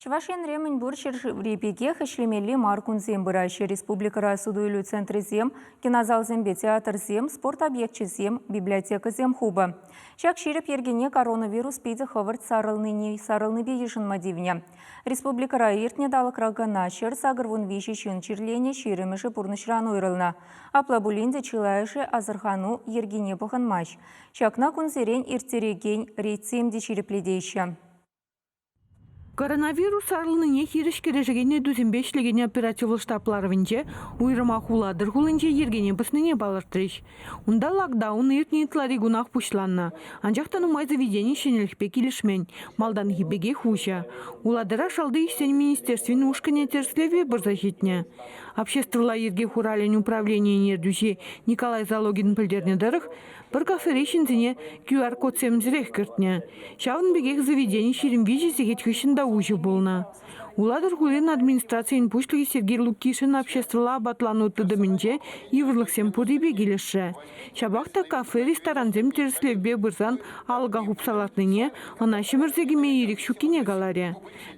Чӑваш Енре мӗнпур ҫӗршыври пекех ӗҫлемелли мар кунсем пыраҫҫӗ. Республикӑра суту-илӳ центрӗсем, кинозалсемпе театрсем, спорт объекчӗсем, библиотекӑсем хупӑ. Ҫак ҫирӗп йӗркене коронавирус питӗ хӑвӑрт сарӑлнине сарӑлнипе йышӑнма тивнӗ. Республикӑра иртнӗ талӑкра кӑна 183 ҫын чирленӗ, ҫирӗмӗшӗ пурнӑҫран уйрӑлнӑ. Апла пулин те чылайӑшӗ асӑрхану йӗркине пӑхӑнмасть. Ҫакна кунсерен ирттерекен рейдсем те ҫирӗплетеҫҫӗ. Коронавирус сарӑлнине хирӗҫ кӗрешекен ыйтусемпе ӗҫлекен оперативлӑ штаб ларӑвӗнче уйрӑмах Улатӑр хулинче йӗркене пӑснине палӑртрӗҫ. Унта локдаун иртнӗ ытларикунах пуҫланнӑ. Анчах та нумай заведени ҫӗнӗлӗхпе килӗшмен, малтанхи пекех уҫӑ. Улатӑра Шалти ӗҫсен министерствин ушкӑнӗ тӗрӗслевпе пырса ҫитнӗ. Обществӑлла йӗрке хуралӗн управленийӗн ертӳҫи Николай Залогин пӗлтернӗ тӑрӑх, Пӗр кафере ҫынсене QR-кодсемсӗрех кӗртнӗ. Ҫавӑн пекех заведени 23 сехет хыҫҫӑн та уҫӑ пулнӑ. Улатӑр хулин администрацийӗн пуҫлӑхӗ Сергей Лукишин обществӑлла апатлану тытӑмӗнче йывӑрлӑхсем пуррипе килӗшрӗ. Ҫапах та кафе-ресторансем тӗрӗслевпе пырсан алӑка хупса лартнине, ӑна ҫӗмӗрсе кӗме ирӗк ҫуккине каларӗ.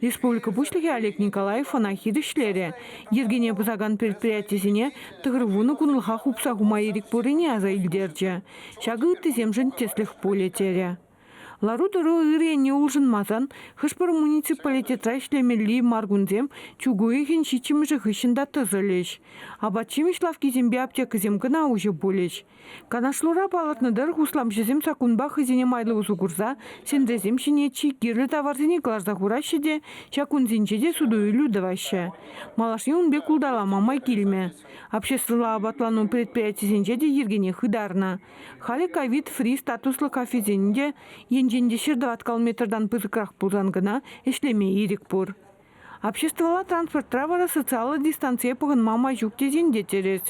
Республика Пуҫлӑхӗ Олег Николаев ӑна хирӗҫлерӗ. Йӗркене пӑсакан предприятисене 90 кунлӑха хупса хума ирӗк пуррине аса илтерчӗ. Ҫакӑ ыттисемшӗн тӗслӗх пулӗ терӗ. Лару-тӑру ырӑ енне улшӑнмасан хӑш-пӗр муниципалитетра ӗҫлемелли мар кунсем чӳк уйӑхӗн ҫиччӗмӗшӗ хыҫҫӑн та тӑсӑлӗҫ. Апат-ҫимӗҫ лавккисемпе аптекӑсем кӑна уҫӑ пулӗҫ. Канашлура палӑртнӑ тӑрӑх усламҫӑсем саккунпа хӑйсене майлӑ усӑ курса сентресем ҫине чи кирлӗ таварсене кӑларса хураҫҫӗ те ҫак кунсенче те суту-илӳ тӑваҫҫӗ. Малашне ун пек улталама май килмӗ. Обществӑлла апатлану предприятисенче те йӗркене хытарнӑ. Халӗ ковид-фри статуслӑ кафесен те енчен те 104 метртан пысӑкрах пулсан кӑна ӗҫлеме ирӗк пур. Обществӑлла транспортра вара социаллӑ дистанцие пӑхӑнма май ҫук тесен те тӗрӗс.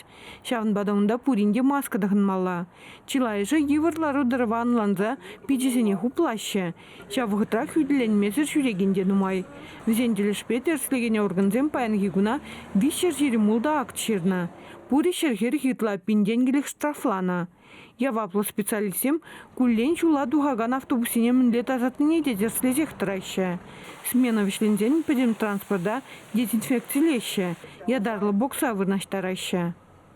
Ҫавӑнпа та унта пурин те маска тӑхӑнмалла. Чылайӑшӗ йывӑр лару-тӑрӑва ӑнланса пичӗсене хуплаҫҫӗ. Ҫав вӑхӑтрах хӳтӗленмесӗр ҫӳрекен те нумай. Вӗсен тӗлӗшпе тӗрӗслекен органсем паянхи куна 326 акт ҫырнӑ. Пурӗ 140 ытла пин тенкӗлӗх штрафланӑ. Яваплӑ специалистсем куллен ҫула тухакан автобуссене мӗнле тасатнине те тӗрӗслесех тӑраҫҫӗ. Смена вӗҫленсен пӗтӗм транспорта дезинфекцилеҫҫӗ, ятарлӑ бокса вырнаҫтараҫҫӗ.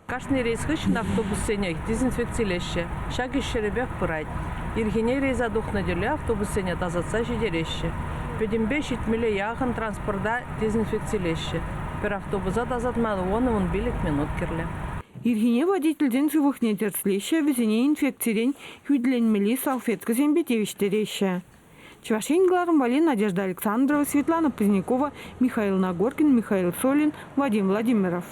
Кашни рейс хыҫҫӑн автобуссене дезинфекцилеҫҫӗ. Ҫак ӗҫ ҫӗрӗпех пырать. Ирхине рейса тухнӑ тӗле автобуссене тасатса ҫитереҫҫӗ. Пӗтӗмпе ҫитмӗле яхӑн транспорта дезинфекцилеҫҫӗ. Пӗр автобуса тасатма 10-15 минут кирлӗ. Ирхине водительсен сывлӑхне тӗрӗслеҫҫӗ, вӗсене инфекцирен хӳтӗленмелли салфеткӑсемпе тивӗҫтереҫҫӗ. Чӑваш Ен кӑларӑм валли Надежда Александрова, Светлана Позднякова, Михаил Нагоркин, Михаил Солин, Вадим Владимиров.